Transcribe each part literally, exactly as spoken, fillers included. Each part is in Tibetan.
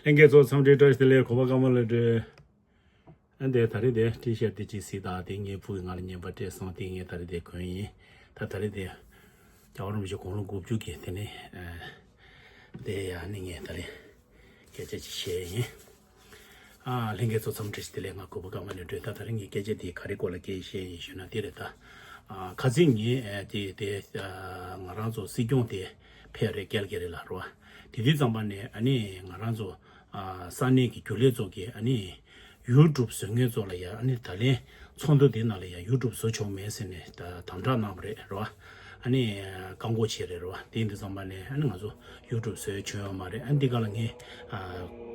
ལྷན་རྒྱས་ཚོ་འཚམས་འདྲི་བཀྲ་ཤིས་བདེ་ལེགས། གོ་བ་ཀརྨ་ལོས་འདྲི། ཨ་འདས་ད་རེས་དེ་ཊི་ཤར་ཊི་དེ་ཅིག་གཟིགས་དང་། དེ་ངའི་བུ་གིས་ང་ལ་རྔན་པ་སྤྲད་སོང་། དེ་ངས་ད་རེས་དེ་གོན་ཡིན། ད་ད་རེས་དེ་རྒྱལ་བ་རིན་པོ་ཆེ་དགུང་ལོ་དགུ་བཅུ་གི་དེ་ནས་ཨ་དེ་ཡང་ནི་ངས་ད་རེས་སྐད་ཆ་ཅིག་བཤད་ཡིན། ཨ་ལྷན་རྒྱས་ཚོ་འཚམས་འདྲི་བཀྲ་ཤིས་བདེ་ལེགས། ང་གོ་བ་ཀརྨ་ལོས་འདྲི། ད་ད་རེས་ངས་སྐད་ཆ་དེ་ག་རེ་སྐོར་ལ་སྐད་ཆ་བཤད་ཡིན་ཞུས་ན་དེ་རེད། ད་ཨ་ཁ་སང་ངས་ཨ་དེ་དེ་ཨ་ང་རང་ཚོ་སྲིད་སྐྱོང་དེ་ཕེབས་རེད། ཀལ་གྷི་རི་ལ་རེད་བ། དེ་དུས་ཙམ་པ་ནས་ཨ་ནི་ང་རང་ཚོ་ཨ་ས་གནས་ཀྱི་རྒྱུན་ལས་ཚོ་གིས་ཨ་ནི་ཡུ་ཊུབ་བཟོ་མཁན་ཚོ་ལ་ཡ་ཨ་ནི་ད་ལན་ཚོགས་འདུ་དེ་ནང་ལ་ཡ་ཡུ་ཊུབ་བཟོ་ཆོག་མེད་ཟེར་ནས་ད་དམ་དྲག་གནང་བ་རེད་རེད་བ། ཨ་ནི་བཀག་འགོག་བྱས་རེད་རེད་བ། དེ་ཡིན་དུས་ཙམ་པ་ནས་ཨ་ནི་ང་ཚོ་ཡུ་ཊུབ་བཟོ་ཆོག་ཡོད་མ་རེད། ཨ་ནི་འདི་ག་ལ་ངས་ཨ་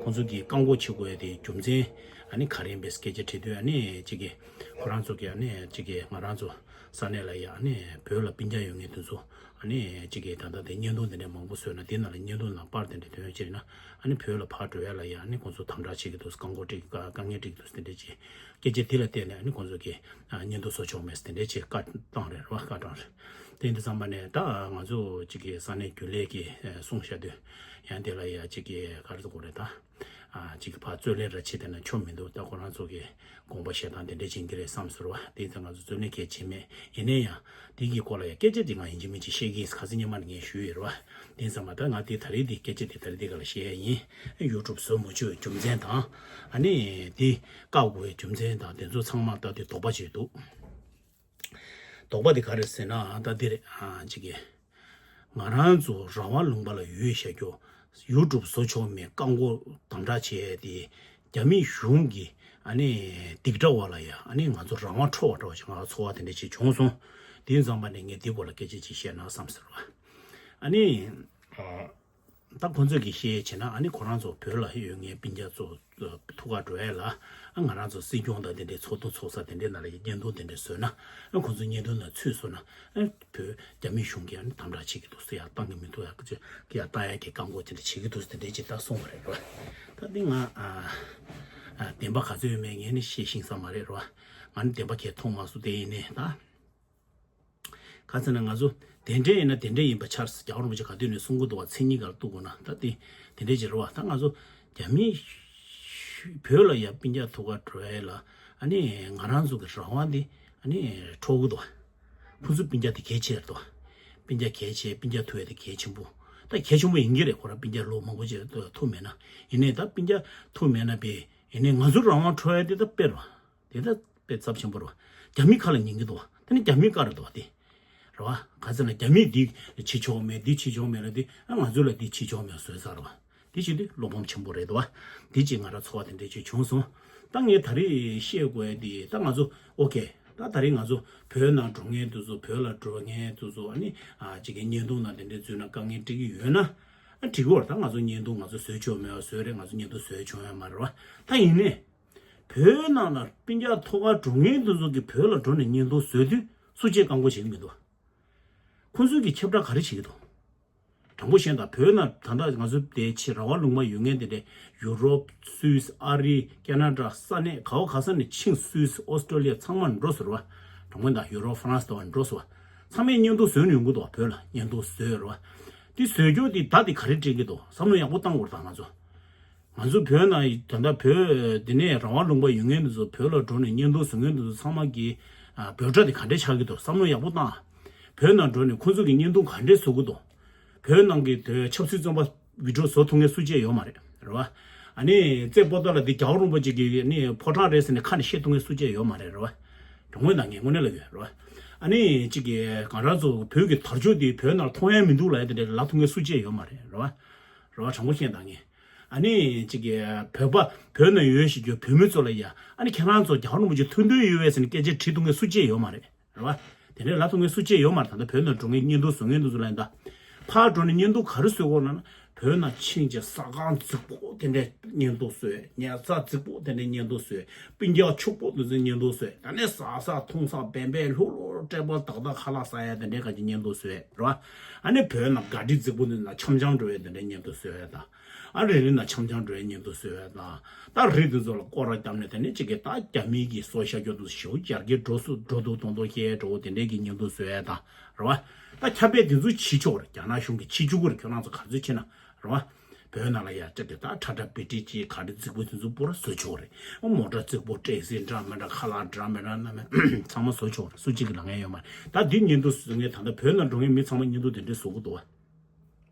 ཁོང་ཚོ་གིས་བཀག་འགོག་བྱེད་དགོས་ཡ་དེ་རྒྱུ་མཚན་ཨ་ནི་ག་རེ་ཡིན་པའི་སྐད་ཆ་དྲིས་དུས། ཨ་ནི་གཅིག་གིས་ཁོ་རང་ཚོ་གིས་ཨ་ནི་གཅིག་གིས་ང་རང་ཚོ་ས་གནས་ལ་ཡ་ཨ་ནི་བོད་ལ་སྤུན་ཀྱག་ཡོད་མཁན་དེ་ཚོ་ཨ་ནི་གཅིག་གིས་ད་ལྟ་དེ་བརྙན་ཐུང་དེ་འདྲ་མང་པོ་བཟོས་ན་དེ་ནང་ལ་བརྙན་ཐུང་ནང་པར་དེ་འདྲ་ཐོན་ཡོད་ཅེ་ན། ཨ་ནི་བོད་ལ་ཕར་འགྲོ་ཡ་ལ་ཡ་ཨ་ནི་ཁོང་ཚོ་དམ་དྲག་བྱེད་ཀྱི་འདུག། བཀག་འགོག་སྤྲད་ཀྱི་དཀའ་དཀའ་ངལ་སྤྲད་ཀྱི་འདུག་དེ་འདྲ་ཅིག་སྐད་ཆ་དེ་ལ་བལྟས་ནས་ཨ་ནི་ཁོང་ཚོ་གིས་ཨ་བརྙན་ཐུང་བཟོ་ཆོག་མེད་དེ་འདྲ་ཅིག་བཀའ་བཏང་རེད་རེད་བ། བཀའ་བཏང་རེད། དེ་ཡིན་དུས་ཙམ་པ་ནས་ད་ང་ཚོ་གཅིག་གིས་ས་གནས་རྒྱུན་ལས་ཀྱིས་ཨ་གསུངས་བཞག་དུས་ཡང་དེ་ལ་ཡ་གཅིག་གིས་ག་རེ་ཟེར་དགོས་རེད་ད། ཨ་གཅིག་གིས་ཕར་རྩོད་ལེན་ར་བྱེད་བསྡད་ན་ཆོ་མི་འདུག། ད་ཁོ་རང་ཚོ་གིས་དགོངས་པ་བཞེས་སྟངས་དེ་འདྲ་བྱེད་ཀྱི་རེད་བསམ་ཟེར་བ། དེ་ཡིན་ཙང་ང་ཚོ་རྩོད་ལེན་གལ་ཆེ་མེད། ཡིན་ན་ཡང་དེ་གི་སྐོར་ལ་ཡང་སྐད་ཆ་དེ་ང་ཡིན་གཅིག་མིན་གཅིག་བཤད་ཀྱི་ཡིན། ཁ་སང་ཉི་མ་ནས་ངས་ཞུས་ཡོད་རེད་བ། དེ་ཡིན་ཙང་མ་ད་ང་དེ་ད་རེས་དེ་སྐད་ཆ་དེ་ད་རེས་དེ་ག་ལ་བཤད་ཡ་ཡིན། ཡུ་ཊུབ་བཟོ་མ་བཅུག་རྒྱུ་མཚན་དང་། ཨ་ནི་དེ་བཀག་དགོས་པའི་རྒྱུ་མཚན་དང་དེ་ཚོ་ཚང་མ་ད་དེ་དོགས་པ་བྱས་འདུག། དོགས་པ་དེ་ག་རེ་ཟེར་ན་ད་འདི་རེད། ཨ་གཅིག་གིས་ང་རང་ཚོ་རང་དབང་ལུང་པ་ལ་ཡོད་བཤད་རྒྱུ་ཡུ་ཊུབ་བཟོ་ཆོག་མེད་བཀག་འགོག་དམ་དྲག་བྱས་ཏེ་རྒྱ་མི་གཞུང་གི་ཨ་ནི་སྡིགས་དགྲ་བ་ལ་ཡ་ཨ་ནི་ང་ཚོ་རང་དབང་འཕྲོག་པ་འདྲ་བ་ཞིག་ང་ཚོར་བ་དེ་འདྲ་ཞིག་བྱུང་སོང་། དེ་ཡིན་ཙང་མ་ནས་ངས་འདི་སྐོར་ལ་སྐད་ཆ་ཅིག་བཤད་ན་བསམ་ཟེར་བ། ཨ་ནི་ཨ་ད་ཁོང་ཚོས་ཀྱིས་བཤད་བྱས་ན་ཨ་ནི་ཁོ་རང་ཚོ་བོད་ལ་ཡོད་མཁན་སྤུན་ཀྱག་ཚོ་ཐུག་ག་འགྲོ་ཡས་ལ་ཨ་ང་རང་ཚོ་སྲིད་སྐྱོང་དང་དེ་འདྲའི་ཚོགས་འདུ་ཚོགས་ས་དེ་འདྲའི་ནང་ལ་ཡ་བརྙན་ཐུང་དེ་འདྲ་བཟོས་ན། ཨ་ཁོང་ཚོ་བརྙན་ཐུང་ནང་ཚུད་སོང་ན་ཨ་བོད་རྒྱ་མི་གཞུང་གིས་ཨ་ནི་དམ་དྲག་བྱེད་ཀྱི་འདུག་ཟེར། ཡར་བཏང་གི་མི་འདུག། ཡར་ཀ་ཅོ་ཡར་བཏང་ཡས་ཀྱི་བཀག་འགོག་དེ་འདྲ་བྱེད་ཀྱི་འདུག་ཟེར། དེ་འདྲའི་ཅིག་ད་གསུངས་པ་རེད་རོ། ད་འདི་ང་ཨ་ཨ་བདེན་པ་ག་ཚོད་ཡོད་མེད་ངས་ནི་ཤེས་ཤིང་ས་མ་རེད་རོ། ང་ནི་བདེན་པ་གས་མཐོང་མ་སོང་། དེ་ཡིན་ནའི་ད། ག་ཚོད་ན་ང་ཚོ་དེ་འདྲས་ཡིན་ན་དེ་འདྲས་ཡིན་པ་ཆགས་སོང་། རྒྱལ་བ་རིན་པོ་ཆེ་ག་དུས་ནས་གསུང་གི་འདུག་བ། མཚན་ཉིད་ག་ལ་གཏུག་དགོས་ན་ད་དེ་དེ་འདྲས་ཅིག་རེད་བ། ད་ང་ཚོ་རྒྱ་མི་བོད་ལ་ཡ་སྤུན་ཀྱག་ཐུག་ག་འགྲོ་ཡས་ལ་ཨ་ནི་ང་རང་ཚོ་གི་རང་དབང་དེ་ཨ་ནི་འཕྲོག་གི་འདུག་བ། ཁོང་ཚོ་སྤུན་ཀྱག་དེ་གལ་ཆེ་རེད་འདུག་བ། སྤུན་ཀྱག་གལ་ཆེ། སྤུན་ཀྱག་ཐུག་ཡས་དེ་གལ་ཆེན་པོ། ད་གལ་ཆེན་པོ་ཡིན་གྱི་རེད། ཁོ་རང་སྤུན་ཀྱག་ལོ་མང་པོ་ཅིག་ཐུག་མེད་ན། ཡིན་ནའི་ད་སྤུན་ཀྱག་ཐུག་མེད་ན་པས་ཡིན་ནའི་ང་ཚོ་རང་དབང་འཕྲོག་ཡས་དེ་ད་དཔེ་རེད་བ། དེ་ད་དཔེ་ཚབས་ཆེན་པོ་རེད་བ། རྒྱ་མི་ཁ་ལ་ཉན་གྱི་འདུག་བ། དེ་ནི་རྒྱ་མི་བཀའ་རེད་འདུག་བ་དེ། རེད་བ། ག་ཚོད་ན་རྒྱ་མིས་འདི་བྱེད་ཆོག་མེད་འདི་བྱེད་ཆོག་མེད་ལ་དེ་ཨ་ང་ཚོ་ལ་འདི་བྱེད་ཆོག་མེད་བཟོས་ཚར་བ། དེ་བྱེད་དུས་བློ་ཕམ་ཆེན་པོ་རེད་འདུག་བ། དེ་ཅིག་ང་རང་ཚོར་བ་དེ་འདྲ་ཅིག་བྱུང་སོང་། ད་ངས་ད་རེས་བཤད་དགོས་ཡ་དེ་ད་ང་ཚོ་ཨོ་ཁེ། ད་ད་རེས་ང་ཚོ་བོད་ནང་འགྲོ་མཁན་དེ་ཚོ་བོད་ལ་འགྲོ་མཁན་དེ་ཚོ་ཨ་ནི་ཨ་ཅིག་གི་བརྙན་ཐུང་ནང་དེ་འདྲ་འཛུལ་ན་དཀའ་ངལ་འཕྲད་ཀྱི་ཡོད་ན་ཨ་འགྲིག་གི་བར། ད་ང་ཚོ་བརྙན་ཐུང་ང་ཚོ་བཟོས་ཆོག་མེད་པ་བཟོས་རེད། ང་ཚོ་བརྙན་ཐུང་བཟོས་ཆོག་ཡ་མ་རེད་བ། ད་ཡིན་ནའི། བོད་ནང་ལ་སྤུན་ཀྱག་ཐུག་ག་འགྲོ་མཁན་དེ་ཚོ་གིས་བོད་ལ་འགྲོ་ནས་བརྙན་ཐུང་བཟོས་དུས་སུ་གཅིག་བཀག་འགོག་བྱེད་ཀྱི་མི་འདུག། ཁོང་ཚོས་ཀྱིས་ཁྱབ་བསྒྲགས་ག་རེ་བྱེད་ཀྱི་འདུག། དྲང་པོ་བཤད་ན་ད་བོད་ནང་ད་ལྟ་ང་ཚོ་དེ་ཕྱི་རང་དབང་ལུང་པ་ཡོད་མཁན་དེ་འདྲས་ཡུ་རོབ། སུད་སི། ཨ་རི། ཁེ་ན་ཌ། ས་གནས་ག་བ་ག་ས་ནས་ཕྱིན། སུད་སི། ཨོ་སི་ཀྲོ་ལི་ཡ་ཚང་མ་འགྲོ་ཟེར་བ། དྲང་པོ་ད་ཡུ་རོབ་ཧྥ་རན་སི་དེ་བ་འགྲོ་ཟེར་བ། ཚང་མས་བརྙན་ཐུང་བཟོས་ནས་ཡོང་གི་འདུག་བ། བོད་ལ་བརྙན་ཐུང་བཟོས་རེད་བ། དེ་བཟོས་རྒྱུ་དེ་ད་དེ་ག་རེ་སྤྲད་ཀྱི་འདུག། བསམ་བློ་ཡག་པོ་བཏང་དགོས་རེད་ད་ང་ཚོ། ང་ཚོ་བོད་ནང་ད་ལྟ་བོད་འདི་ནས་རང་དབང་ལུང་པ་ཡོད་མཁན་འདི་ཚོ་བོད་ལ་འགྲོ་ནས་བརྙན་ཐུང་བཟོ་མཁན་འདི་ཚོ་ཚང་མ་གི་ཨ་འབོད་སྒྲ་དེ་ག་འདྲས་ཆགས་ཀྱི་འདུག། བསམ་བློ་ཡག་པོ་བཏང་། བོད་ནང་འགྲོ་ནས་ཁོང་ཚོ་གི་བརྙན་ཐུང་ག་འདྲས་བཟོ་གི་འདུག། བོད་ནང་གི་དེ་ཆབ་སྲིད་བཙོན་པ་བི་ཌིའོ་བཟོ་ཐུབ་མཁན་སུ་གཅིག་ཡོད་མ་རེད། རེད་བ། ཨ་ནི་རྩེ་པོ་ཏ་ལ་འདི་རྒྱལ་བ་རིན་པོ་ཆེ་གི་ནི་ཕོ་བྲང་རེད་ཟེར་ནས་ཁ་ནས་བཤད་ཐུབ་མཁན་སུ་གཅིག་ཡོད་མ་རེད། རེད་བ། དྲང་པོ་ནང་ངས་དངོས་གནས་ལབ་ཡོད། རེད་བ། ཨ་ནི་གཅིག་གི་ང་རང་ཚོ་བོད་ཀྱི་དར་ལྕོག་འདི་བོད་ནང་མཐོང་ཡ་མི་འདུག་ལབ་ཡ་དེ་འདྲ་ལབ་ཐུབ་མཁན་སུ་གཅིག་ཡོད་མ་རེད། རེད་བ། རེད་བ། དྲང་པོ་བཤད་ད་ངས། ཨ་ནི་གཅིག་གི་བོད་པ་བོད་ནང་ཡོད་བཞིན་གྱི་བོད་མི་ཚོ་ལ་ཡ་ཨ་ནི་ཁྱེད་རང་ཚོ་རྒྱལ་བ་རིན་པོ་ཆེ་མཐུན་འདོད་ཡོད་པས་ཟེར་ནས་སྐད་ཆ་དྲིས་ཐུབ་མཁན་སུ་གཅིག་ཡོད་མ་རེད། རེད་བ། དེ་འདྲའི་ལབ་ཐུབ་མཁན་སུ་གཅིག་ཡོད་མ་རེད། ད་ལྟ་བོད་ནང་འགྲོ་མཁན་བརྙན་ཐུང་བཟོ་མཁན་དེ་ཚོ་ལ་ཡིན་ད། ཕར་འགྲོ་ནས་བརྙན་ཐུང་ག་རེ་བཟོས་ཀྱི་ཡོད་ལབ་ན། བོད་ནང་ཕྱིན་བྱས་ཟ་ཁང་རྫིག་པོ་དེ་འདྲའི་བརྙན་ཐུང་བཟོས། ཉལ་ས་རྫིག་པོ་དེ་འདྲའི་བརྙན་ཐུང་བཟོས། སྤུན་ཀྱག་ཕྱུག་པོ་དེ་ཚོའི་བརྙན་ཐུང་བཟོས། ད་ནས་ཟ་ས་འཐུང་ས་བན་བན་ལྷུག་ལྷུག་སྤྲད་པ་ཏག་ཏག་ཁ་ལག་ཟ་ཡ་དེ་འདྲའི་ག་གི་བརྙན་ཐུང་བཟོས། རེད་བ། ཨ་ནི་བོད་ནང་ག་དྲི་རྫིག་པོ་དེ་ནང་འཆམ་འཆམ་འགྲོ་ཡ་དེ་འདྲའི་བརྙན་ཐུང་བཟོས་ཡ་དང་། ཨ་རི་རི་ན་འཆམ་འཆམ་འགྲོ་ཡའི་བརྙན་ཐུང་བཟོས་ཡ་དང་། ད་རི་དེ་ཚོ་ལ་སྐོར་ར་བརྒྱབ་ནས་དེ་ནས་གཅིག་གིས་ད་རྒྱ་མི་གི་སྲོག་ཤོར་རྒྱུ་དེ་ཞེ་པོ་ཡར་རྒྱས་འགྲོ་སུ་འགྲོ་འདུག་གཏོང་གཏོང་བཤད་འགྲོ་དེ་འདྲའི་གི་བརྙན་ཐུང་བཟོས་ཡ་དང་། རེད་བ། ད་ཁྱབ་སྤེལ་དེ་ཚོ་བྱེད་ཆོག་རེད། རྒྱ་ནག་གཞུང་གིས་བྱེད་བཅུག་གི་རེད། ཁྱོད་རང་ཚོ་ག་ཚོད་བྱེད་ན་རེད་བ། བོད་ནང་ལ་ཡ་ཅག་གི་ད་ཁྲ་ཁྲ་བི་ཏི་ཅི་ག་རེ་རྫིག་པོ་དེ་ཚོ་པུ་ར་བཟོ་ཆོག་རེད། མོ་ཊ་རྫིག་པོ་ཊེག་སི་འདྲ་མི་འདྲ་ཁ་ལག་འདྲ་མི་འདྲ་རྣམས་ཚང་མ་བཟོ་ཆོག་རེད། སུ་གཅིག་གི་ལ་ངན་ཡོད་མ་རེད། ད་འདི་བརྙན་ཐུང་བཟོ་མཁན་ད་ལྟ་བོད་ནང་འགྲོ་མཁན་མི་ཚང་མ་བརྙན་ཐུང་དེ་འདྲས་བཟོ་གི་འདུག་བ།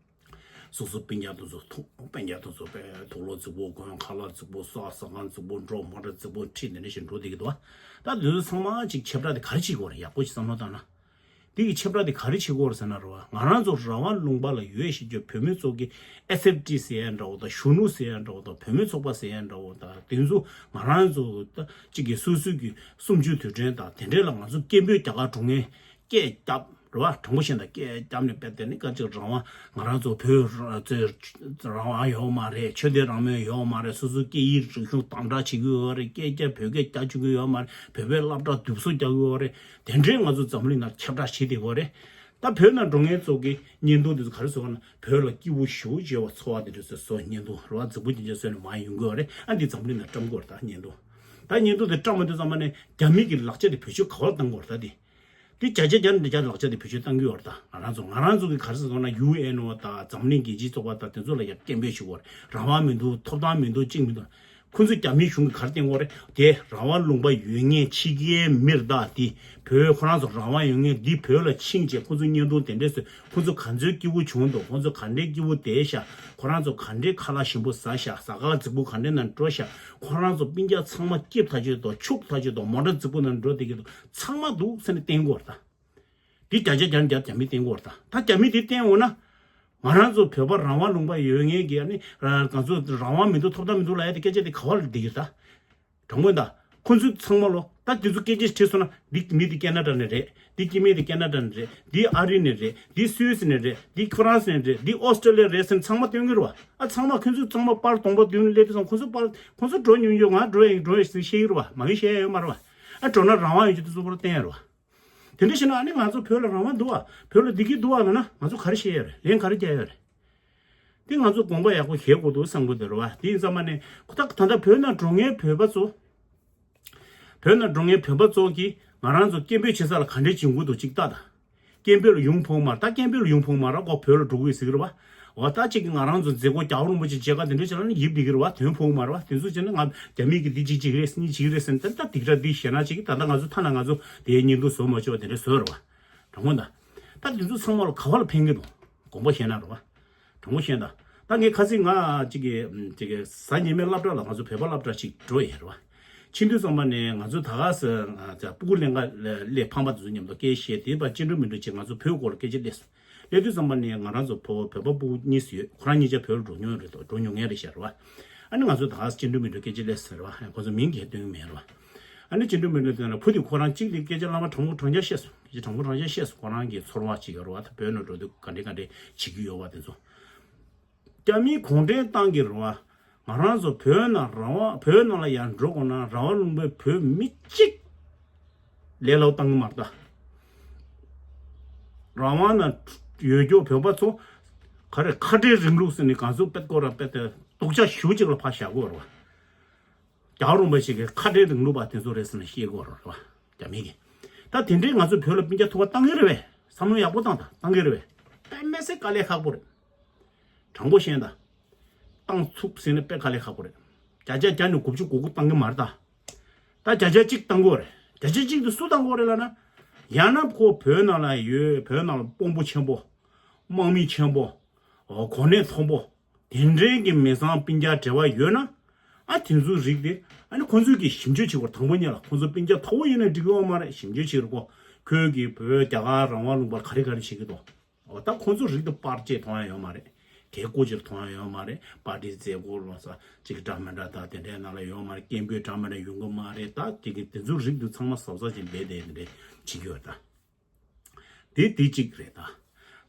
སོ་སོ་སྤུན་ཀྱག་དེ་ཚོ་ཐུག་སྤུན་ཀྱག་དེ་ཚོ་དཔེ་དུག་ལོག་རྫིག་པོ་གོན། ཁ་ལག་རྫིག་པོ་ཟ། ཟ་ཁང་རྫིག་པོ་འགྲོ། མོ་ཊ་རྫིག་པོ་ཁྲིད། དེ་འདྲ་ཞིག་འགྲོ་བསྡད་ཀྱི་འདུག་བ། ད་དེ་ཚོ་ཚང་མ་ཅིག་ཁྱབ་བསྒྲགས་དེ་ག་རེ་བྱེད་དགོས་རེད། ཡག་པོ་ཞིག་བསམ་བློ་བཏང་ན། འདི་གི་ཁྱབ་བསྒྲགས་དེ་ག་རེ་བྱེད་དགོས་རེད་ཟེར་ན་རེད་བ། ང་རང་ཚོ་རང་དབང་ལུང་པ་ལ་ཡོད་བཞིན་གྱི་བོད་མི་ཚོ་གི་ཨེས་ཨེཕ་ཊི་ཟེར་ཡ་འདྲ་བོ་དང་། གཞོན་ནུ་ཟེར་ཡ་འདྲ་བོ་དང་། བུད་མེད་ཚོགས་པ་ཟེར་ཡ་འདྲ་བོ་དང་། དེ་ཚོ་ང་རང་ཚོ་ད་གཅིག་གི་སོ་སོའི་གི་གསུམ་བཅུའི་དུས་དྲན་དང་དེ་འདྲས་ལ་ང་ཚོ་སྐད་འབོད་རྒྱག་གར་འགྲོ་མཁན། སྐད་རྒྱབ་རེད་བ། དྲང་པོ་བཤད་ན་སྐད་རྒྱབ་ནས་དཔེ་དེ་ནི་སྐད་ཅིག་རང་དབང་། ང་རང་ཚོ་བོད་རང་བཙན་རང་དབང་ཡོད་མ་རེད། ཆོས་དད་རང་མོས་ཡོད་མ་རེད། སོ་སོའི་སྐད་ཡིག་རིག་གཞུང་དམ་དྲག་བྱེད་ཀྱི་ཡོད་རེད། སྐད་རྒྱབ་བོད་སྐད་རྒྱབ་བཅུག་གི་ཡོད་མ་རེད། བོད་པའི་སློབ་གྲྭ་དུབ་སོ་རྒྱག་གི་ཡོད་རེད། དེ་འདྲའི་ང་ཚོ་འཛམ་གླིང་ནང་ཁྱབ་བསྒྲགས་བྱེད་བསྡད་ཡོད་རེད། ད་བོད་ནང་འགྲོ་མཁན་ཚོ་གི་བརྙན་ཐུང་དེ་ཚོ་ག་རེ་བཟོ་བ་ན། བོད་ལ་སྐྱིད་པོ་ཞེ་པོ་ཅིག་ཡོད་པ། ཚོར་བ་དེ་འདྲ་ཚོ་བཟོ། བརྙན་ཐུང་རེད་བ། རྫིག་པོ་ཅིག་བཟོས་ནས་མར་ཡོང་གི་ཡོད་རེད། ཨ་འདི་འཛམ་གླིང་ནང་བཀྲམ་དགོས་རེད། ད་བརྙན་ཐུང་། ད་བརྙན་ཐུང་དེ་བཀྲམ་མ་ཐུབ་ཙམ་པ་ནས་རྒྱ་མི་གི་ལག་ཆ་དེ་བེད་སྤྱོད་ག་པར་བཏང་དགོས་རེད། ད་དེ། འདི་བརྒྱ་ཆ་བརྒྱ་ནས་བརྒྱ་ལག་ཆ་དེ་བེད་སྤྱོད་བཏང་གི་ཡོད་རེད། ད་ང་རང་ཚོ་ང་རང་ཚོ་གི་ག་རེ་ཟེར་སོང་ན། ཡུ་ཨེན་ཨོ་དང་འཛམ་གླིང་རྒྱལ་སྤྱིའི་ཚོགས་པ་དང་དེ་ཚོ་ལ་ཡང་སྐད་འབོད་ཞུ་དགོས་རེད། རང་དབང་མི་འདུག་ཐོབ་ཐང་མི་འདུག་གཅིག་མི་འདུག་ཁོ་ཚོས་རྒྱ་མིའི་གཞུང་གིས་ག་རེ་བསྟན་གྱི་ཡོད་རེད། དེ་རང་དབང་ལུང་པ་ཡོད་མཁན་ཕྱི་རྒྱལ་མི་རེད། ད་དེ་བོད་ཁོ་རང་ཚོ་རང་དབང་ཡོད་མཁན་འདི་བོད་ལ་ཕྱིན་བྱས་ཁོ་ཚོ་བརྙན་ཐུང་དེ་འདྲས་བཟོས། ཁོ་ཚོ་ག་ཚོད་སྐྱིད་པོ་བྱུང་འདུག་ཁོ་ཚོ་ག་འདྲའི་སྐྱིད་པོ་བསྡད་ཤག་ཁོ་རང་ཚོ་ག་འདྲའི་ཁ་ལག་ཞིམ་པོ་ཟ་ཤག་ཟ་ཁང་རྫིག་པོ་ག་འདྲའི་ནང་འགྲོ་ཤག་ཁོ་རང་ཚོ་སྤུན་ཀྱག་ཚང་མ་སྐྱིད་ཐག་ཆོད་འདུག་ཕྱུག་ཐག་ཆོད་འདུག་མོ་ཊ་རྫིག་པོ་ནང་འགྲོ་བསྡད་ཀྱི་འདུག་ཚང་མ་འདུག་ཟེར་ནས་བསྟན་གྱི་ཡོད་རེད། ད་འདི་བརྒྱ་ཆ་བརྒྱ་ནས་བརྒྱ་རྒྱ་མིས་བསྟན་གྱི་ཡོད་རེད། ད་ད་རྒྱ་མིས་དེ་བསྟན་འོང་ན། ང་རང་ཚོ་བོད་པ་རང་དབང་ལུང་པ་ཡོད་མཁན་གྱི། ཨ་ནི་ང་ཚོ་རང་དབང་མི་འདུག་ཐོབ་ཐང་མི་འདུག་ལབ་ཡ་དེ་སྐད་ཆ་དེ་ག་པར་བསྡད་ཀྱི་རེད། ད་དྲང་པོ་ཡིན། ད་ཁོ་ཚོས་ཚང་མ་ལོ། ད་དེ་ཚོ་སྐད་ཆ་དྲིས་སོང་ན། འདི་མི་དེ་ཀེ་ན་ཌ་ནས་རེད། འདི་སྐྱེ་དམན་དེ་ཀེ་ན་ཌ་ནས་རེད། འདི་ཨ་རི་ནས་རེད། འདི་སུད་སི་ནས་རེད། འདི་ཕ་རན་སི་ནས་རེད། འདི་ཨོ་སི་ཀྲོ་ལི་ཡ་རེད་ཟེར་ནས་ཚང་མ་སྟོན་གྱི་རེད་བ། ཨ་ཚང་མ་ཁོ་ཚོས་ཚང་མ་པར་གདོང་པ་མདུན་སླེབས་དུས་ཙང་ཁོ་ཚོ་པར་ཁོ་ཚོ་འགྲོ་མྱོང་ཡོད། ང་འགྲོ་ཡིན་འགྲོ་ཡིན་ཟེར་བཤད་ཀྱི་རེད་བ། མ་གི་བཤད་ཡ་ཡོད་མ་རེད་བ། ཨ་འགྲོ་ན་རང་དབང་ཡོད་རྒྱུ་དེ་ཚོ་པར་བསྟན་ཡ་རེད་བ། དེ་འདྲ་བྱས་ན་ཨ་ནི་ང་ཚོ་བོད་ལ་རང་དབང་འདུག་བ། བོད་ལ་བདེ་སྐྱིད་འདུག་བ་ལབ་ན་ང་ཚོ་ག་རེ་བཤད་ཡ་རེད། ལན་ག་རེ་རྒྱག་ཡ་རེད། དེ་ང་ཚོ་དགོངས་པ་ཡག་པོ་བཞེས་དགོས་འདུག་བསམ་གྱི་འདུག་རེད་བ། དེ་ཡིན་ཙང་མ་ནས་ཁོ་ད་ད་ལྟ་བོད་ནང་འགྲོ་མཁན་བོད་པ་ཚོ། བོད་ནང་འགྲོ་མཁན་བོད་པ་ཚོ་གིས་ང་རང་ཚོ་སྐད་འབོད་བྱེད་ས་ལ་ག་འདྲས་བྱེད་དགོས་འདུག་ཅིག་ལྟ་དང་། སྐད་འབོད་ལ་ཡོང་ཕོད་མ་རེད། ད་སྐད་འབོད་ལ་ཡོང་ཕོད་མ་རེད། ཁོ་བོད་ལ་འགྲོ་དགོས་ཟེར་གྱི་རེད་བ། འོ་ད་ཅིག་གིས་ང་རང་ཚོ་མཛད་སྒོ་རྒྱལ་བ་རིན་པོ་ཆེ་མཇལ་ཁ་དེ་འདྲ་བྱེད་ལབ་ན་ཡིབ་བསྡད་ཀྱི་རེད་བ། དོན་ཕོག་གི་མ་རེད་བ། དེ་ཚོ་བྱས་ན་ང་རྒྱ་མི་གིས་འདི་གཅིག་བྱེད་ཀྱི་རེད། སུ་གཉིས་བྱེད་ཀྱི་རེད་ཟེར་ནས་ད་ལྟ་སྡིགས་ར་འདི་བཤད་ན་ཅིག་གིས་ད་ལྟ་ང་ཚོ་ཐ་ན་ང་ཚོ་དེའི་བརྙན་ཐུང་བཟོ་མ་ཆོག་པ་དེ་འདྲ་བཟོས་རེད་བ། དྲང་པོ་ད། ད་དེ་ཚོ་ཚང་མ་ལ་ག་བ་ལ་ཕན་གྱི་འདུག་དགོངས་པ་བཞེས་ན་རེད་བ། དྲང་པོ་བཤད་ན། ད་ངས་ཁ་སང་ང་ཅིག་གི་ཅིག་གི་གཟའ་ཉི་མའི་སློབ་གྲྭ་ལ་ང་ཚོ་བོད་པ་སློབ་གྲྭ་ཅིག་འགྲོ་ཡས་རེད་བ། ཕྱིན་དུས་ཙམ་པ་ནས་ང་ཚོ་ད་ག་ས་ང་ཚོ་སྤུ་གུ་ལེན་ག་སླེབས། ཕ་མ་དེ་ཚོ་མཉམ་དུ་སྐད་བཤད། དེའི་བར་ཅི་འདྲ་མི་འདྲ་ཅིག་ང་ཚོ་བོད་སྐོར་ལ་སྐད་ཆ་སླེབས་སོང་། སླེབས་དུས་ཙམ་པ་ནས་ང་རང་ཚོ་བོད་བོད་པ་སྤུ་གུ་གཉིས་སུ་ཡོད། ཁོ་རང་གཉིས་ཆ་བོད་ལ་འགྲོ་མྱོང་རེད་དོ། འགྲོ་མྱོང་མཁན་རེད་ཤག་རེད་བ། ཨ་ནི་ང་ཚོ་ད་ག་ས་ཅི་འདྲ་མི་འདྲ་སྐད་ཆ་སླེབས་སོང་རེད་བ། ཁོ་ཚོ་མིང་གི་སྟོན་གྱི་མེད་རེད་བ། ཨ་ནི་ཅི་འདྲ་མི་འདྲ་སྟོན་ན་བུ་དེ་ཁོ་རང་གཅིག་དེ་སྐད་ཆ་བླ་མ་དྲང་པོ་དྲང་བཞག་བཤད་སོང་། སྐད་ཆ་དྲང་པོ་དྲང་བཞག་བཤད་སོང་། ཁོ་རང་གི་ཚོར་བ་ཅིག་ཡོད་རེད་བ། ད་བོད་ནང་འགྲོ་དུས་ག་འདྲ་ག་འདྲ་བྱེད་ཀྱི་ཡོད་བ་དེ་ཚོ། རྒྱ་མིས་གུང་ཁྲན་ཏང་གིས་རེད་བ། ང་རང་ཚོ་བོད་ནང་རང་དབང་བོད་ནང་ལ་ཡར་འགྲོ་དགོས་ན་རང་དབང་ལུང་པའི་བོད་མི་གཅིག་ལས་སླ་པོ་བཏང་གི་མ་རེད་ད། རང་དབང་ནང་ཡོད་རྒྱུ་བོད་པ་ཚོ་ག་རེ་ཁ་བྲལ་རིང་ལུགས་ཟེར་ནས་ག་ཚོད་དཔེ་སྐོར་ར་དཔེ་དེ་སྡུག་ཅག་ཞེ་པོ་ཅིག་ལ་ཕར་བཞག་དགོས་རེད་བ། རྒྱལ་བ་རིན་པོ་ཆེ་གིས་ཁ་བྲལ་རིང་ལུགས་པ་དེ་ཚོ་རེད་ཟེར་ནས་བཤད་དགོས་རེད་བ། རྒྱ་མི་གིས། ད་དེ་འདྲའི་ང་ཚོ་བོད་ལ་སྤུན་ཀྱག་ཐུག་པ་བཏང་གི་རེད་པས། བསམ་བློ་ཡག་པོ་བཏང་དང་། བཏང་གི་རེད་པས། དཔེ་མི་སྲིད་དཀའ་ལས་ཁག་པོ་རེད། དྲང་པོ་བཤད་ན་ད། བཏང་ཚུགས་ཟེར་ན་དཔེ་དཀའ་ལས་ཁག་པོ་རེད། བརྒྱ་ཆ་བརྒྱ་ནས་དགུ་བཅུ་གོ་དགུ་བཏང་གི་མ་རེད་ད། ད་བརྒྱ་ཆ་གཅིག་བཏང་གི་རེད། བརྒྱ་ཆ་གཅིག་དེ་སུ་བཏང་གི་རེད་ལབ་ན། ཡང་ན་ཁོ་བོད་ནང་ལ་ཡོད། བོད་ནང་ལ་དཔོན་པོ་ཆེན་པོ། དམག་མི་ཆེན་པོ། གོ་གནས་མཐོན་པོ། དེ་འདྲའི་གི་མི་ཚང་སྤུན་ཀྱག་འབྲེལ་བ་ཡོད་ན། ཨ་དེ་ཚོའི་རིགས་དེ་ཨ་ནི་ཁོང་ཚོས་ཀྱི་ཞིབ་འཇུག་བྱེད་དགོས། དང་པོ་ཉིད་ལ་ཁོང་ཚོ་སྤུན་ཀྱག་མཐོ་པོ་ཡིན་ན་འགྲིག་གི་ཡོད་མ་རེད། ཞིབ་འཇུག་བྱེད་དགོས། ཁོས་ཀྱི་བོད་རྒྱ་གར་རང་དབང་ལུང་པར་ག་རེ་ག་རེ་བྱེད་ཀྱི་འདུག་འོ་ད་ཁོང་ཚོའི་རིགས་དེ་པར་ཅིག་མཐོང་ཡ་ཡོད་མ་རེད། དེ་སྐོར་ཅིག་མཐོང་ཡ་ཡོད་མ་རེད། པར་ཏི་མཛད་སྒོ་ལོ་ས་ཅིག་འདྲ་མི་འདྲ་དང་དེ་འདྲའི་ནང་ལ་ཡོད་མ་རེད། སྐད་འབོད་འདྲ་མི་འདྲ་ཡོང་གི་མ་རེད། ད་དེ་གི་དེ་ཚོའི་རིགས་དེ་ཚང་མ་གཟབ་གཟབ་ཅིག་འབད་དེ་དེ་འདྲ་བྱེད་ཀྱི་ཡོད་ད། དེ་དེ་གཅིག་རེད་ད།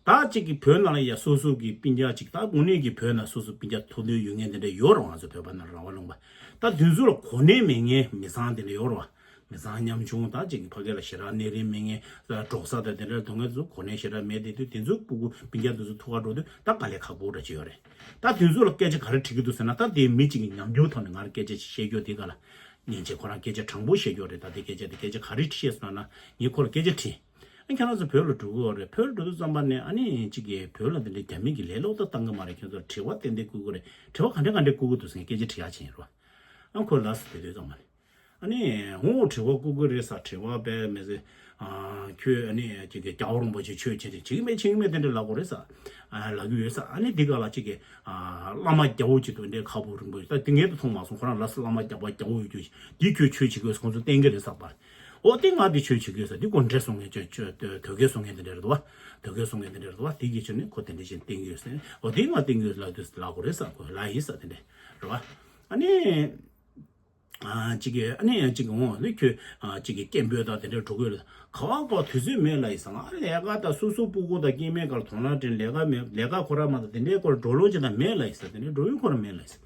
ད་གཅིག་གི་བོད་ནང་ལ་ཡ་སོ་སོ་གི་སྤུན་ཀྱག་ཅིག་ད་དངོས་གནས་ཀྱི་བོད་ནང་སོ་སོ་སྤུན་ཀྱག་ཐུག་འདོད་ཡོད་མཁན་དེ་འདྲ་ཡོད་རེད། ང་ཚོ་བོད་པ་ནང་རང་དབང་ལུང་པ་ད་དེ་ཚོ་ལ་གོ་གནས་མེད་མཁན་མི་ཚང་དེ་འདྲ་ཡོད་རེད་བ། མི་ཚང་ཉམ་ཆུང་ད་གཅིག་གི་ཕ་གི་ལ་ཞེ་དྲག་གནས་རིན་མེད་མཁན་འབྲོག་ས་དང་དེ་འདྲ་སྡོད་མཁན་ཚོ་གོ་གནས་ཞེ་དྲག་མེད་དེ་དུས་དེ་ཚོ་སྤུ་གུ་སྤུན་ཀྱག་དེ་ཚོ་ཐུག་ག་འགྲོ་དུས་ད་དཀའ་ལས་ཁག་པོ་འདྲ་ཅིག་ཡོད་རེད། ད་དེ་ཚོ་ལ་སྐད་ཆ་ག་རེ་དྲིས་ཀྱི་འདུག་ཟེར་ན། ད་དེ་མི་གཅིག་གི་ཉམས་འགྱུར་ཐོག་ནས་ང་རང་སྐད་ཆ་ཅིག་བཤད་རྒྱུ་དེ་ག་ལ་ཉན་བྱས་ཁོ་རང་སྐད་ཆ་དྲང་པོ་བཤད་རྒྱུ་རེད། ད་དེ་སྐད་ཆ་དེ་སྐད་ཆ་ག་རེ་བཤད་སོང་ན་ངས་ཁོ་ལ་སྐད་ཆ་དྲིས། ཨ་ཁྱེད་རང་ཚོ་བོད་ལ་འགྲོ་གི་ཡོད་རེད། བོད་ལ་འགྲོ་དུས་ཙམ་པ་ནས་ཨ་ནི་གཅིག་གིས་བོད་ལ་དེ་འདྲའི་རྒྱ་མི་གིས་ལས་སླ་པོ་ད་བཏང་གི་མ་རེད། ཁྱེད་ཚོར་དྲི་བ་ཏན་ཏན་བསྐུར་གི་རེད། དྲི་བ་ག་འདྲ་ག་འདྲ་བསྐུར་གི་འདུག་ཟེར་ངས་སྐད་ཆ་དྲི་ཡག་བྱས་ཡིན་རོ། ཨ་ཁོས་ལབ་སོང་དེ་དུས་ཙམ་པ་ནས། ཨ་ནི་འོ་དྲི་བ་བསྐུར་གི་རེད་ཟེར། དྲི་བ་དཔེ་མི་སྲིད། ཨ་ཁྱོད་ཨ་ནི་གཅིག་གིས་རྒྱལ་བ་རིན་པོ་ཆེ་ཆོས་བྱེད་དེ་བྱེད་ཀྱི་མེད་བྱེད་ཀྱི་མེད་དེ་འདྲ་ལབ་དགོས་རེད་ཟེར། ཨ་ལབ་ཀྱི་ཡོད་ཟེར། ཨ་ནི་འདི་ག་ལ་གཅིག་གིས་ཨ་བླ་མ་རྒྱལ་པོ་གཅིག་འདུག་འདྲའི་ཁ་སྤུ་རིང་པོ་ད་དེ་ངས་ད་མཐོང་མ་སོང་། ཁོ་རང་ལ་བླ་མ་རྒྱལ་པོ་རྒྱལ་པོ་ཡོད་རྒྱུ་འདི་ཁྱོད་ཆོས་བྱེད་དགོས་ཟེར་ཁོང་ཚོ་བསྟན་གི་རེད་ཟེར་པ། འོ་དེ་ང་དེ་ཆོས་བྱེད་དགོས་ཟེར། དེ་ཁོ་འདྲེ་སོང་ངས་ཆོས་ཆོས་དོལ་རྒྱལ་སོང་ངས་དེ་འདྲ་རེད་དོ། དོལ་རྒྱལ་སོང་ངས་དེ་འདྲ་རེད་དོ། དེ་གི་ཆོས་ནི་ཁོ་དེ་འདྲ་བྱས་བསྟན་གི་ཡོད་ཟེར། འོ་དེ་ང་བསྟན་གི་ཡོད་ལབ་དུས་ལབ་དགོས་རེད་ཟེར། ཁོ་ལབ་ཡིན་ཟེར་དེ་འདྲ་རེད་བ། ཨ་ནི། ཨ་གཅིག་གིས་ཨ་ནི་ཡང་གཅིག་གིས་འོང་ནི་ཁྱོད་ཨ་གཅིག་གིས་སྐད་འབོད་དང་དེ་འདྲ་འགྲོ་དགོས་རེད། ག་བ་ག་བ་དུས་ཚོད་མེད་ལབ་ཡིན་ཟེར། ང་ལས་ཀ་དང་སོ་སོ་སྤུ་གུ་དང་སྐྱེ་དམན་སྒང་ལ་དོ་སྣང་དྲན། ལས་ཀ་མེད། ལས་ཀ་ཁོ་རང་མ་གཏོགས་དེ་འདྲའི་སྐོར་འགྲོ་ལོང་ཅིག་དང་མེད་ལབ་ཡིན་ཟེར། དེ་འདྲའི་འགྲོ་ཡུལ་ཁོ་རང་མེད་ལབ་ཡིན་ཟེར།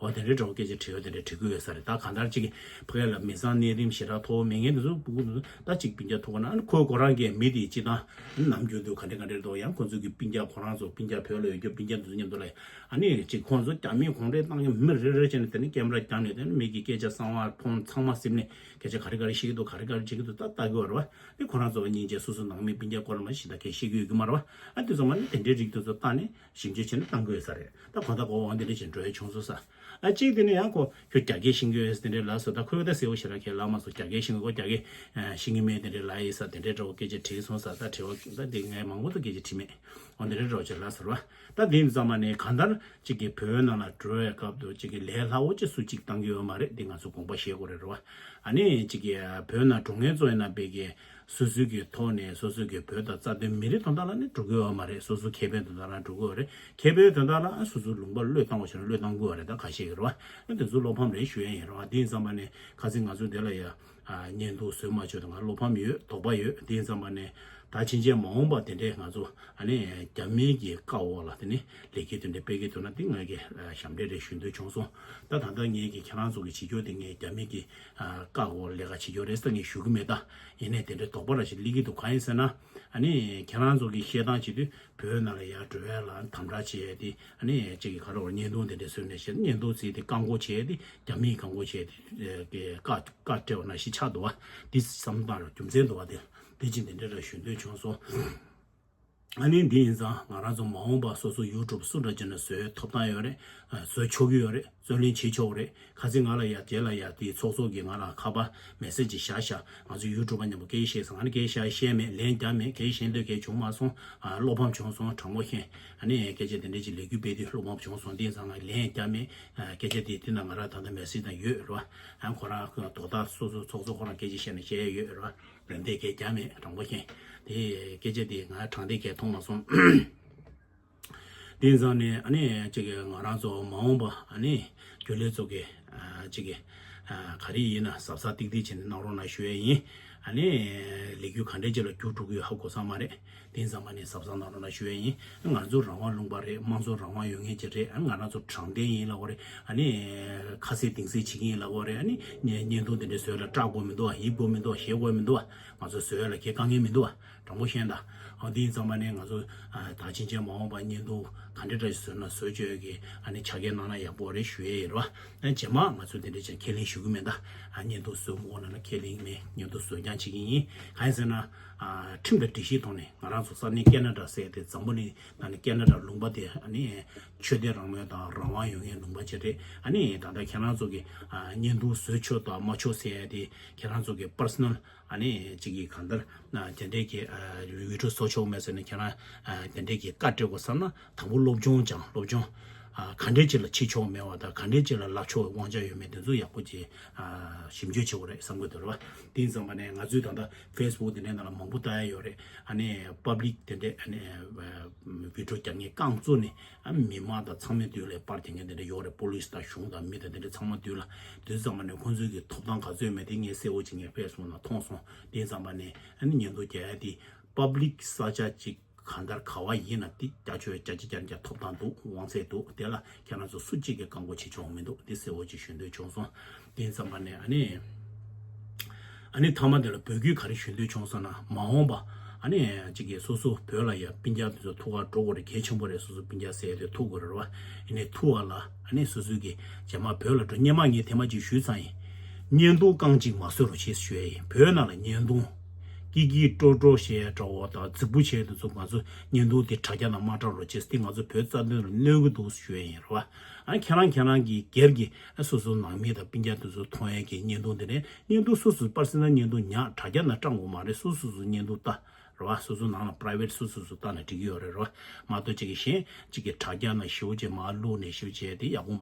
འོ་དེ་འདྲའི་འདྲ་བོ་སྐད་ཆ་དྲི་ཡོད་དེ་འདྲ་དྲི་གི་ཡོད་ས་རེད། ད་གང་ལྟར་གཅིག་གིས་ཕ་གི་ལ་མི་ཚང་གནས་རིམ་ཞེ་དྲག་མཐོ་བོ་མེད་མཁན་དེ་ཚོ་སྤུ་གུ་དེ་ཚོ་ད་གཅིག་སྤུན་ཀྱག་ཐུག་ག་ན། ཨ་ནི་ཁོས་ཁོ་རང་གི་མི་དེ་སྤྱི་བཏང་ནམ་རྒྱུན་དུ་ག་འདྲ་ག་འདྲ་འདུག་ཡང་ཁོ་ཚོ་གི་སྤུན་ཀྱག་ཁོ་རང་ཚོ་སྤུན་ཀྱག་བོད་ལ་ཡོད་རྒྱུ་སྤུན་ཀྱག་དེ་ཚོ་མཉམ་དུ་ལ། ཨ་ནི་གཅིག་ཁོང་ཚོ་རྒྱ་མིས་གོང་འདྲེན་བཏང་མཁན་མི་རེ་རེ་བྱས་ནས་དེ་ནི་ཀེམ་ར་བརྒྱབ་ནས་དེ་ནི་མི་གི་སྐད་ཆ་གསང་བ་ཕོན་ཚང་མ་གཟིགས་ནས་སྐད་ཆ་ག་རེ་ག་རེ་བཤད་ཀྱི་འདུག་ག་རེ་ག་རེ་བྱེད་ཀྱི་འདུག་ད་ལྟ་གི་ཡོད་རེད་བ། ཨ་ནི་ཁོ་རང་ཚོ་སྙིང་རྗེ། སོ་སོ་ནང་མི་སྤུན་ཀྱག་སྐོར་ལ་མ་གཞི་ད་གས་བཤད་ཀྱི་ཡོད་ཀྱི་མ་རེད་བ། ཨ་དེ་ཚོ་མ་ནི་དེ་འདྲའི་རིགས་དེ་ཚོ་བལྟས་ནས་ཞིབ་འཇུག་བྱས་ནས་བཏང་གི་ཡོད་ས་རེད། ད་གོ་ད་གོ་འོང་དེ་འདྲ་བྱས་འགྲོ་ཡ་བྱུང་སོང་ས། ཨ་གཅིག་དེ་ནས་ཡང་ཁོ་ཁྱོད་རྒྱ་སྐད་ཤེས་ཀྱི་ཡོད་ས་དེ་འདྲའི་ལབ་སོང་། ད་ཁོས་ད་གསལ་པོ་ཞེ་དྲག་ཁས་ལབ་མ་སོང་། རྒྱ་སྐད་ཤེས་ཀྱི། ཁོ་རྒྱ་སྐད་ཤེས་ཀྱི་མེད་དེ་འདྲའི་ལབ་ཡིན་ས་དེ་འདྲའི་འདྲ་བོ་སྐད་ཆ་དྲིས་སོང་ས། ད་དྲི་བ་ད་དེ་ངས་མང་པོ་ད་སྐད་ཆ་དྲིས་མེད། འོ་དེ་འདྲའི་འདྲ་བོ་ཅིག་ལབ་ཟེར་བ། ད་དེ་ཙམ་པ་ནས་གང་ལྟར་གཅིག་གིས་བོད་ནང་ལ་འགྲོ་བའི་སྐབས་དུ་གཅིག་གིས་ལས་སླ་པོ་ཅིག་སུ་གཅིག་བཏང་གི་ཡོད་མ་རེད། དེ་ང་ཚོ་དགོངས་པ་བཞེས་དགོས་རེད་རོ། ཨ་ནི་གཅིག་གིས་བོད་ནང་འགྲོ་མཁན་ཚོ་ཡིན་ན་དཔེ་གི་སོ་སོའི་གི་ཐོག་ནས་སོ་སོའི་གི་བོད་དང་རྩ་དོན་མི་རིགས་དོན་དག་ལ་ནི་འགྲོ་གི་ཡོད་མ་རེད། སོ་སོ་ཁེ་ཕན་དོན་དག་ལ་འགྲོ་གི་ཡོད་རེད། ཁེ་ཕན་དོན་དག་ལ་སོ་སོའི་ལུང་པ་བློས་བཏང་བ་བྱས་ན་བློས་བཏང་དགོས་པ་རེད། ད་ཁ་ཤས་ཀྱིས་རེད་བ། ཨ་དེ་ཚོ་བློ་ཕམ་རེད་ཞུ་ཡ་ཡིན་རེད་བ། དེ་ཡིན་ཙམ་པ་ནས་ཁ་སང་ང་ཚོ་འདི་ལ་ཡ་ཨ་བརྙན་ཐུང་བཟོས་མ་བྱུང་དང་ང་བློ་ཕམ་ཡོད། དོགས་པ་ཡོད། དེ་ཡིན་ཙམ་པ་ནས་ད་ཕྱིན་ཆད་མ་འོངས་པ་དེ་འདྲས་ང་ཚོ་ཨ་ནི་རྒྱ་མིའི་གི་བཀའ་འོག་ལ་དེ་ནི་ལས་འགུལ་དེ་འདྲས་སྤེལ་གི་འདུག་ན་དེ་ངས་གི་ཨ་ཞབས་འདྲེན་རེ་ཞུ་འདོད་བྱུང་སོང་། ད་ད་ལྟ་ངས་གི་ཁྱེད་རང་ཚོ་གི་བྱེད་སྐྱོ་དེ་ངས་རྒྱ་མི་གི་ཨ་བཀའ་འོག་ལས་ཀ་བྱེད་སྐྱོ་རེད་ཟེར་ངས་ཞུ་གི་མེད། ད་ཡིན་ནའི་དེ་འདྲའི་དོགས་པ་ར་ཞིག་སླེབས་ཀྱི་འདུག་གང་ཡིན་ཟེར་ན། ཨ་ནི་ཁྱེད་རང་ཚོ་གི་བཤད་སྟངས་བྱེད་དུས་བོད་ནང་ལ་ཡར་འགྲོ་ཡ་ལ་དམ་དྲག་བྱེད་ཡ་དེ། ཨ་ནི་གཅིག་གི་ག་རེ་བར་བརྙན་ཐུང་དེ་འདྲ་བཟོས་ནས་བཤད། བརྙན་ཐུང་བཟོས་དེ་བཀག་འགོག་བྱེད་ཡ་དེ་རྒྱ་མིས་བཀག་འགོག་བྱེད་ཡ་དེ་ཨེ་བཀའ་བཀའ་སྤྲད་པ་ནང་བཞིན་ཆགས་འདུག་བ། དེ་བསམ་སྟངས་ར་རྒྱུ་མཚན་འདུག་བ། དེ་དེ་བཞིན་དེ་འདྲ་ར་ཞུ་འདོད་བྱུང་སོང་། ཨ་ནི་འདི་ཡིན་ཙང་ང་རང་ཚོ་མ་འོངས་པ་སོ་སོ་ཡུ་ཊུབ་སུ་འདྲ་བྱས་ན་བཟོའི་ཐོབ་ཐང་ཡོད་རེད། ཨ་བཟོ་ཆོག་གི་ཡོད་རེད། བརྩོན་ལེན་བྱེད་ཆོག་རེད། ཁ་སང་ང་ལ་ཡ་རྗེས་ལ་ཡ་དེའི་ཚོགས་གཙོ་གིས་ང་ལ་ཁ་པར་མེ་སེ་ཇི་བཞག་བཞག་ང་ཚོ་ཡུ་ཊུབ་པ་མཉམ་པོ་སྐད་ཆ་བཤད་སོང་། ང་ནི་སྐད་ཆ་བཤད་མེད། ལན་རྒྱག་མེད། སྐད་ཆ་བཤད་འདོད་སྐད་བྱུང་མ་སོང་། ཨ་བློ་ཕམ་བྱུང་སོང་། དྲང་པོ་བཤད། ཨ་ནི་སྐད་ཆ་དེ་འདྲ་ཅིག་ལས་འགུལ་སྤེལ་དུས་བློ་ཕམ་བྱུང་སོང་། དེ་ཡིན་ཙང་ང་ལན་རྒྱག་མེད། ཨ་སྐད་ཆ་དེ་དེ་ན་ང་རང་ད་ལྟ་མེ་སེ་ཇི་ནང་ཡོད་རེད་བ། ཨ་ཁོ་རང་ཁོ་དོ་བདག་སོ་སོ་ཚོགས་གཙོ་ཁོ་རང་སྐད་ཆ་བཤད་ན་བཤད་ཡ་ཡོད་རེད་བ། ལན་འདེབས་མཁན་རྒྱ་མེད། དྲང་པོ་བཤད། དེ་སྐད་ཆ་དེ་ང་དྲང་བདེན་གས་མཐོང་མ་སོང་། དེ་ཙང་ནས་ཨ་ནི་གཅིག་གི་ང་རང་ཚོ་མ་འོངས་པ་ཨ་ནི་རྒྱུན་ལས་ཚོ་གི་ཨ་གཅིག་གི་ཨ་ག་རེ་ཡིན་ན་གཟབ་གཟབ་ཏིག་ཏིག་བྱས་ནས་གནང་རོགས་གནང་ཞུ་ཡས་ཡིན། ཨ་ནི་ལས་འགུལ་ག་འདྲས་ཅིག་ལ་འགྱུར་འགྲོ་གི་ཡོད་ཧ་གོ་ས་མ་རེད། དེ་ཙང་མ་ནས་གཟབ་གཟབ་གནང་རོགས་གནང་ཞུ་ཡས་ཡིན། ང་ཚོ་རང་དབང་ལུང་པ་རེད། དམངས་གཙོ་རང་དབང་ཡོད་མཁན་ཅིག་རེད། ཨ་ང་རང་ཚོ་དྲང་བདེན་ཡིན་ལབ་དགོས་རེད། ཨ་ནི་ཁ་གསལ་གཏིང་གསལ་བྱེད་ཀྱི་ཡིན་ལབ་དགོས་རེད། ཨ་ནི་བརྙན་བརྙན་ཐུང་དེ་འདྲ་བཟོས་ལ་སྐྲག་དགོས་མི་འདུག་བ། ཡིབ་དགོས་མི་འདུག་བ། ཞེད་དགོས་མི་འདུག་བ། ང་ཚོ་བཟོས་ལ་གའི་དཀའ་ངལ་མི་འདུག་བ། དྲང་པོ་བཤད་ད། ཨ་འདི་ཡིན་ཙང་མ་ནས་ང་ཚོ་ཨ་ད་ཕྱིན་ཆད་མ་འོངས་པ་བརྙན་ཐུང་ག་འདྲ་འདྲ་ཞིག་བཟོས་ན་བཟོ་བཅོས་ཀྱི་ཨ་ནི་ཆ་རྐྱེན་གནང་ན་ཡག་པོ་རེད་ཞུ་ཡས་ཡིན་རེད་བ། ཨ་རྗེས་མ་ང་ཚོ་དེ་འདྲ་ཅིག་ཁས་ལེན་ཞུ་གི་མེད་ད། ཨ་བརྙན་ཐུང་བཟོ་མི་དགོས་ན་ན་ཁས་ལེན་མེད། བརྙན་ཐུང་བཟོ་རྐྱང་བྱེད་ཀྱི་ཡིན། གང་ཡིན་ཟེར་ན། ཨ་ཁྲིམས་དང་སྒྲིག་གཞི་ཐོག་ནས་ང་རང་ཚོ་ས་གནས་ཀེ་ན་ཌ་ཟེར་ཏེ་འཛམ་བུ་གླིང་ནང་ནས་ཀེ་ན་ཌ་ལུང་པ་དེ་ཨ་ནི་ཆོས་དད་རང་མོས་དང་རང་དབང་ཡོད་མཁན་ལུང་པ་ཅིག་རེད། ཨ་ནི་ད་ལྟ་ཁྱེད་རང་ཚོ་གི་ཨ་བརྙན་ཐུང་བཟོ་ཆོག་དང་མ་ཆོག་ཟེར་ཡ་དེ་ཁྱེད་རང་ཚོ་གི་པར་སོ་ནལ་ཨ་ནི་གཅིག་གི་གང་ལྟར་ཨ་དེ་འདྲས་ཀྱི་ཨ་བི་ཌི་ཡོ་བཟོ་ཆོག་མེད་ཟེར་ནས་ཁྱེད་རང་ཨ་དེ་འདྲས་ཀྱི་བཀའ་སྤྲད་དགོས་བསམ་ན་དང་པོ་སློབ་སྦྱོང་སྦྱང་། སློབ་སྦྱོང་ཨ་ག་འདྲས་ཅིག་ལ་བྱེད་ཆོག་མེད་པ་དང་ག་འདྲས་ཅིག་ལ་ལབ་ཆོག་དབང་ཆ་ཡོད་མེད་དེ་ཚོ་ཡག་པོ་ཅིག་ཨ་ཞིབ་འཇུག་བྱེད་དགོས་རེད་བསམ་གི་འདུག་རེད་བ། དེ་ཡིན་ཙང་མ་ནས་ང་ཚོའི་ད་ལྟ་ཕེ་སི་བུག་དེ་འདྲའི་ནང་ལ་མང་པོ་ལྟ་ཡ་ཡོད་རེད། ཨ་ནི་པབ་ལིག་དེ་འདྲས་ཨ་ནི་བི་ཌི་ཡོ་རྒྱག་མཁན་རྐང་བཙུགས་ནས་ཨ་མི་མང་དང་ཚང་མའི་མདུན་ལ་པར་རྒྱག་མཁན་དེ་འདྲ་ཡོད་རེད། པོ་ལིས་དང་གཞུང་དང་མི་དང་དེ་འདྲ་ཚང་མ་མདུན་ལ། དེ་ཙམ་པ་ནས་ཁོང་ཚོའི་གི་ཐོབ་ཐང་ག་ཚོད་མེད་དེ་ངས་གསལ་བོ་ཅིག་ངས་ཕེ་སི་བུག་ནང་མཐོང་སོང་། དེ་ཙམ་པ་ནས་ཨ་ནི་བརྙན་ཐུང་རྒྱག་ཡ་དེ་པབ་ལིག་ས་ཆ་ཅིག་གང་ལྟར་ག་བ་ཡིན་ན་དེ་རྒྱ་ཆོས་རྒྱ་ཆེ་རྒྱ་རྒྱ་ཐོབ་ཐང་འདུག་དབང་ཚད་འདུག་དེ་ལ་ཁྱེད་རང་ཚོ་སུ་གཅིག་གིས་བཀག་འགོག་བྱེད་ཆོག་མི་འདུག་དེ་གསལ་བོ་ཅིག་ཞུ་འདོད་བྱུང་སོང་། དེ་ཙམ་པ་ནས་ཨ་ནི། ཨ་ནི་མཐའ་མ་དེ་ལ་འབོད་སྐུལ་ག་རེ་ཞུ་འདོད་བྱུང་སོང་ན་མ་འོངས་པ་ཨ་ནི་གཅིག་གིས་སོ་སོ་བོད་ལ་ཡ་སྤུན་ཀྱག་དེ་ཚོ་ཐུག་ག་འགྲོ་དགོས་རེད། གལ་ཆེན་པོ་རེད། སོ་སོ་སྤུན་ཀྱག་ཟེར་དེ་ཐུག་དགོས་རེད་བ། ཡིན་ནའི་ཐུག་པ་ལ་ཨ་ནི་སོ་སོ་གིས་རྗེས་མ་བོད་ལ་འགྲོ་སྔོན་མ་ངས་དེ་མ་ཅིག་ཞུས་ཚར་ཡིན། བརྙན་ཐུང་རྐང་གཅིག་མ་བཟོ་རོགས་བྱེད་ཞུ་ཡ་ཡིན། བོད་ནང་ལ་བརྙན་ཐུང་ སྐྱིད་སྐྱིད་སྤྲོ་སྤྲོ་བྱས་འདྲ་བོ་དང་རྫིག་པོ་བྱས་དེ་ཚོ་ང་ཚོ་བརྙན་ཐུང་དེ་དྲ་རྒྱ་ནང་མ་བཀྲམ་རོགས་བྱེད། དེ་ང་ཚོ་བོད་རྩ་དོན་ལ་གནོད་ཀྱི་འདུག་ཞུ་ཡ་ཡིན། རེད་བ། ཨ་ཁྱེད་རང་ཁྱེད་རང་གི་སྒེར་གྱི་ཨ་སོ་སོ་ནང་མི་དང་སྤུན་ཀྱག་དེ་ཚོ་མཐོང་ཡས་ཀྱི་བརྙན་ཐུང་དེ་རེད། བརྙན་ཐུང་སོ་སོ་པར་སི་ནལ་བརྙན་ཐུང་ཉག་དྲ་རྒྱ་ནང་བཀྲམ་དགོས་མ་རེད། སོ་སོ་སོ་བརྙན་ཐུང་ལྟ། རེད་བ། སོ་སོ་ནང་ལ་པ་རའི་ཝེ་ཊི་སོ་སོ་སོ་ལྟ་ན་འགྲིག་གི་ཡོད་རེད། རེད་བ། མ་གཏོགས་གཅིག་གིས་གཞན་གཅིག་གི་དྲ་རྒྱ་ནང་ཞེ་པོ་ཅིག་མར་བླུགས་ནས་ཞེ་པོ་ཅིག་དེ་ཡག་པོ་